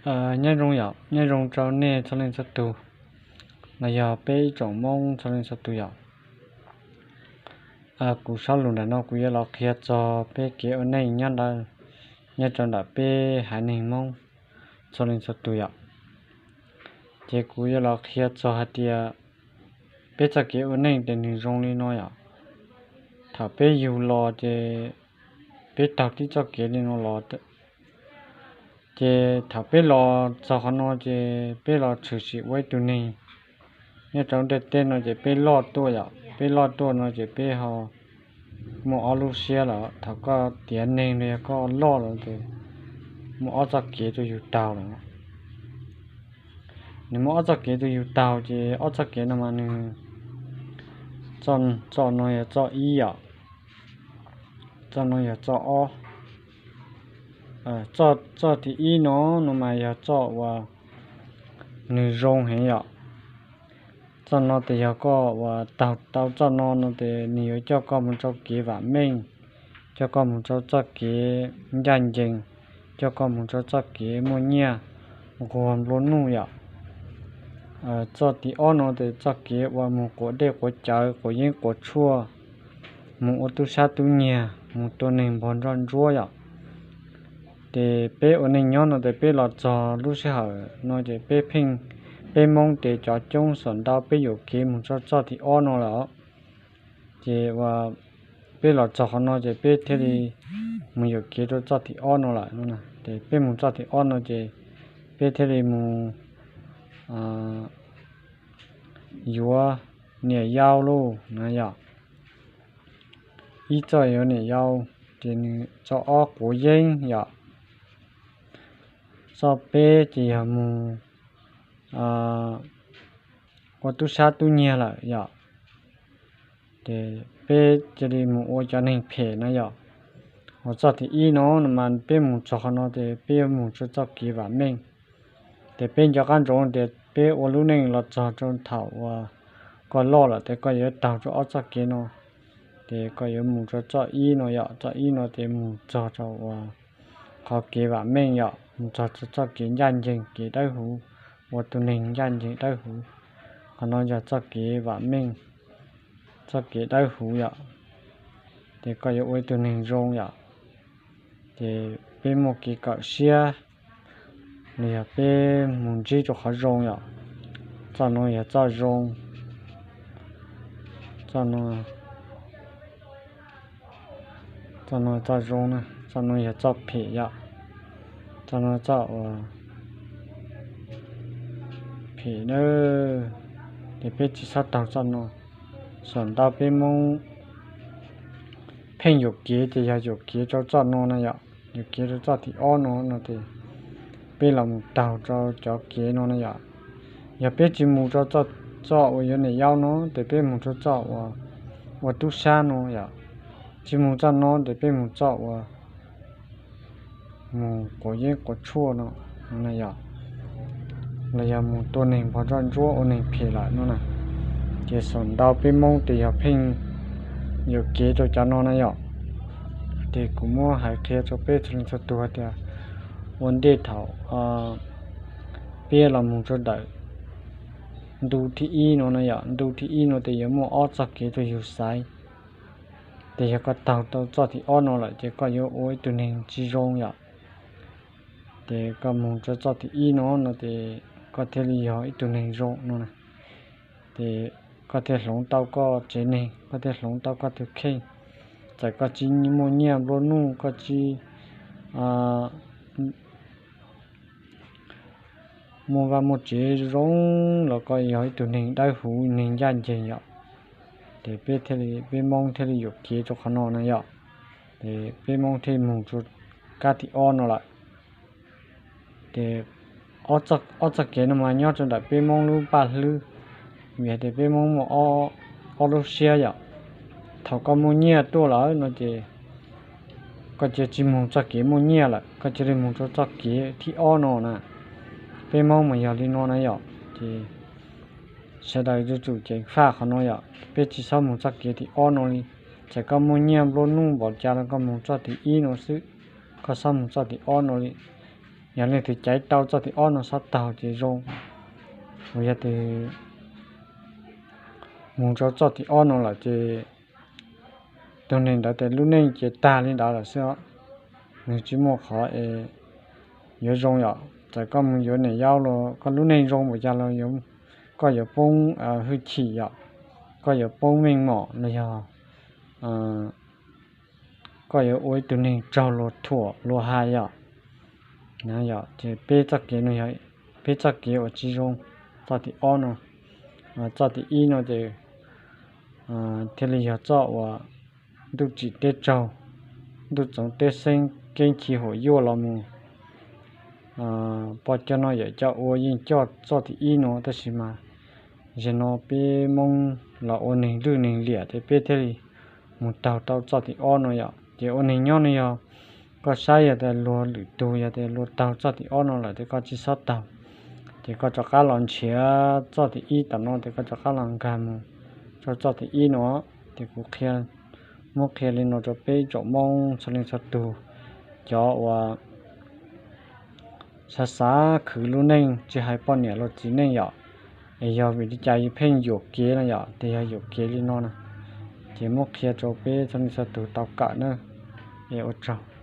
Nyob zoo yom, nyob zoo rau nej txhua leej txhua tus, los yog peb ib tsoom Hmoob txhua leej txhua tus yom. Kuv zaj lus ntawm no kuv yuav los qhia txog peb kev ua neej nyob ntawm, nyob rau ntawm peb haiv neeg Hmoob txhua leej txhua tus yom. Ces kuv yuav los qhia txog hais tias peb txoj kev ua neej ces nws zoo li no yom. Thaum peb yug los ces peb taug tib txoj kev li no los, ces thaum peb los txog qhov no ces peb los tshwm sim ua ib tug neeg nyob rau ntiaj teb no ces peb loj tuaj yom. Peb loj tuaj no ces peb ho muaj ob lub siab lawm. Thaum koj tiav neeg los yog koj loj lawm ces muaj ob txoj kev rau yus taug lawm. Nws muaj ob txoj kev rau yus taug ces ob txoj kev no mas nws, txoj no yog txoj ib yom, txoj no yog txoj ob. Txoj thib ib no, no mas yog txoj uas nws zoo heev yom. Txoj no ces yog koj uas taug tau txoj no no ces nws yuav coj koj mus rau kev vam meej, coj koj mus rau txoj kev ncaj ncees, coj koj mus rau txoj kev muaj nyiaj nquag nplua nuj yom. Txoj thib ob no ces txoj kev uas mus quav dej quav cawv, quav yeeb quav tshuaj, mus ua tub sab tub nyiag, mus tua neeg npog nroj ntsuab yom. Ces peb ua neej nyob no ces peb los txog lub sij hawm no ces peb pheej, peb Hmoob ces cov coob xom ntau peb yuam kev mus rau txoj thib ob no lawm. Ces uas peb los txog qhov no ces peb thiaj li mus yuam kev rau txoj thib ob no lawm no. Ces peb mus txoj thib ob no ces peb thiaj li mus yuav niam yau lauj na yom. Ib txoj yuav niam yau, ces nws txoj ob quav yeeb yom. Txoj peb ces yog mus ua tub sab tub nyiag lawm yom. Ces peb cia li mus ua cov neeg phem na yom. Uas txoj thib ib no no mas peb mus txog qhov no ces peb yuav mus rau txoj kev vam meej. Ces peb nco qab ntsoov tias peb ua lub neej los txog rau thaum uas koj loj lawm ces koj yuav taug rau ob txoj kev no. Ces koj yuav mus rau txoj ib no yom, txoj ib no ces mus txog rau uas qhov kev vam meej yom, mus txog rau txoj kev ncaj ncees kev dawb huv, ua tus neeg ncaj ncees dawb huv. Qhov no yog txoj kev vam meej, txoj kev dawb huv yom. Ces koj yuav ua ib tug neeg zoo yom. Ces peb muaj kev kawm siab los yog peb mus ntsib rau qhov zoo yom. Txoj no yog txoj zoo, txoj no, txoj no txoj zoo na, txoj no yog txoj phem yom. Txoj no txoj uas phem na, ces peb tsis txhob taug txoj no. Xom ntau peb Hmoob pheej yuam kev ces yog yuam kev rau txoj no na yom, yuam kev rau txoj thib ob no no ces peb los mus taug rau cov kev no na yom. Yog peb tsis mus rau txoj uas yuav niam yau no ces peb mus rau txoj uas ua tub sab no yom. Tsis mus txoj no ces peb mus txoj uas mus quav yeeb quav tshuaj no na yom, los yog mus tua neeg npog nroj ntsuab ua neeg phem lawm no na. Ces xom ntau peb Hmoob ces yog pheej yuam kev rau cov no na yom. Ces kuv muab hais qhia rau peb txhua leej txhua tus hais tias ua ntej thaum peb los mus rau ntawm ntu thib ib no na yom, ntu thib ib no ces yuav muaj ob txoj kev rau yus xaiv. Ces yog koj taug tau txoj thib ob no lawm ces koj yuav ua ib tug neeg tsis zoo yom. Ces koj mus rau txoj thib ib no no ces koj thiaj li yog ib tug neeg zoo no na. Ces koj thiaj hloov tau koj tsev neeg, koj thiaj hloov tau koj tus kheej. Txawm koj tsis muaj nyiaj nplua nuj, koj tsis muaj vaj muaj tsev zoo los koj yog ib tug neeg dawb huv, neeg ncaj ncees yom. Ces peb thiaj li, peb Hmoob thiaj li yuam kev rau qhov no na yom. Ces peb Hmoob thiaj mus rau kab thib ob no lawm. Ces ob txoj kev no mas nyob rau ntawm peb Hmoob lub paj hlwb, vim hais tias peb Hmoob muaj ob lub siab yom. Thaum koj muaj nyiaj tuaj lawm no ces koj cia li tsis mus txoj kev muaj nyiaj lawm, koj cia li mus rau txoj kev thib ob no na. Peb Hmoob mas yog li no na yom. Ces sawv daws yuav tsum ceev faj qhov no yom, peb tsis txhob mus txoj kev thib ob no li. Txawm koj muaj nyiaj nplua nuj npaum cas los koj mus txoj thib ib no xwb, koj txhob mus txoj thib ob no li. Yog leej twg caiv tau txoj thib ob no xob taug ces zoo, uas yog tias mus rau txoj thib ob no lawm ces tus neeg ntawd tes lub neej ces tag li ntawd lawm xwb os. Nws tsis muaj qhov es yuav zoo yom. Txawm koj mus yuav niam yau los koj lub neej zoo npaum cas los koj yuav poob hwj chim yom, koj yuav poob meej mom los yog koj yuav ua ib tug neeg raug luag thuam luag hais yom. Ces peb txoj kev no yog peb txoj kev uas tsis zoo. Txoj thib ob no, txoj thib ib no ces thiaj li yog txoj uas ntuj tsim teb raug, ntuj txoov teb xeeb, keeb chim huam yuaj los mus. Poj coj noj yawm coj ua yeej coj txoj thib ib no, tab sis mas zaum no peb Hmoob los ua neeg lwj neeg liam ces peb thiaj li mus taug tau txoj thib ob no yom. Ces ua neeg nyob no yog koj saib yog tias luag lwm tus yog tias luag taug txoj thib ob no lawm ces koj tsis txhob taug. Ces koj rov qab los nrhiav txoj thib ib tom no ces koj rov qab los nkag mus rau txoj thib ib no. Ces kuv qhia, muab qhia li no rau peb tsoom Hmoob txhua leej txhua tus, cov uas xav xav khwv lub neej tsis hais poj niam los txiv neej yom, es yog vim li cas yus pheej yuam kev no yom, ces yog yuam kev li no na. Ces muab qhia rau peb txhua leej txhua tus tau kawm na. Es ua tsaug.